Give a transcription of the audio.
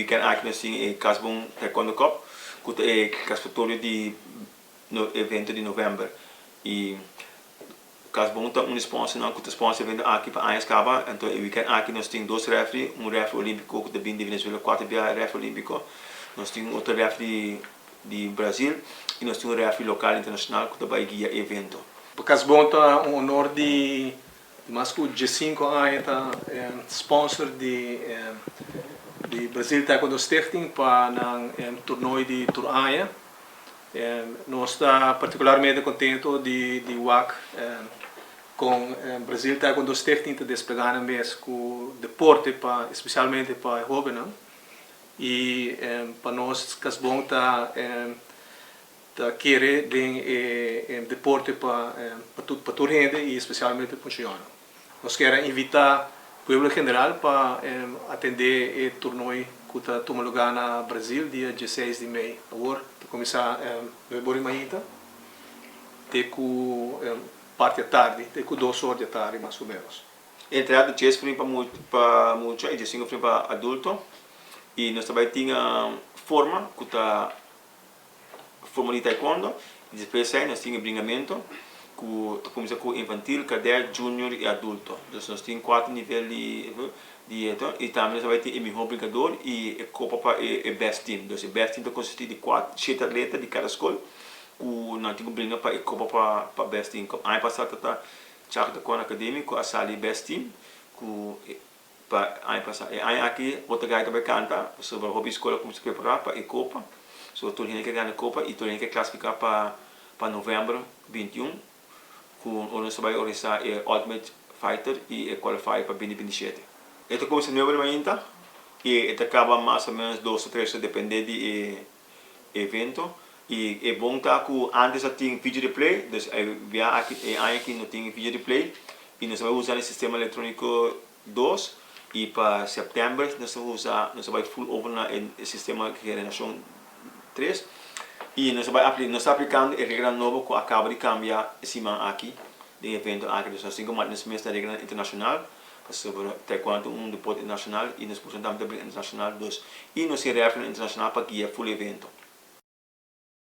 weekend aki nos tin e Casbon Taekwondo Cup, ku ta e klasifikatorio di evento di novèmber. I Casbon ta un di sponsornan ku ta sponsor e evento aki pa añas kaba. Anto e weekend aki nos tin dos referee, un referee olímpiko ku ta bin di Venezuela, kuater bia referee olímpiko. Nos tin un otro referee di Brasil i nos tin un referee lokal internashonal ku ta bai guia e evento. Pa Casbon ta un honor di mas ku 15 aña ta sponsor di Brazil Taekwondo Stichting pa nan torneo di tur aña. Nos ta partikularmente kontentu di wak ku Brazil Taekwondo Stichting ta desplegando mes ku deporte pa spesialmente pa hóbennan. I pa nos Casbon ta kere den deporte pa tur hende i spesialmente pa muchanan. Nos ke invitá pueblo general pa atendé e torneo ku ta tuma lugá na Brasil dia 16 di mei. Awor ta kuminsá 9 or mainta, te ku parti atardi, te ku 2 or di atardi mas o ménos. Entrada 10 florin pa mucha i 5 florin pa adulto. I nos tambe tin forma ku ta forma di taekwondo. I despues nos tin bringamentu ku ta kuminsá ku infantil, cadet, junior i adulto. Anto nos tin kuater nivel di eto i tambe nos tambe tin e mihó bringadó i e kopa pa e best team. Anto e best team ta konsistí di kuater, shete atleta di kada skol ku nan tin ku bringa pa e kopa pa best team. Aña pasá ta Chaka Taekwondo Academy ku a sali best team ku pa aña pasá. E aña aki otro gai tambe kanta sobre hopi skol a kuminsá prepará pa e kopa. So tur hende ke gana kopa i tur hende ke klasifiká pa novèmber 21 ku nos ta bai organisá e Ultimate Fighter i e qualifier pa 2027. E ta kuminsá 9 di mainta i e ta kaba mas o ménos 2 o 3, dependé di e evento. I e bon ta ku antes a tin video replay, dus e bia aki, e aña aki no tin video replay i nos ta bai usa e sistema elektróniko 2 i pa sèptèmber nos ta bai full over na e sistema generashon 3 i nos ta aplikando e reglanan nobo ku a kaba di kambia e siman aki den e evento aki. Dus nos tin ku mantene nos mes na reglanan internashonal pasobra taekwondo ta un deporte internashonal i nos por tambe ta bringa internashonal, dus i nos tin referee internashonal pa guia full evento.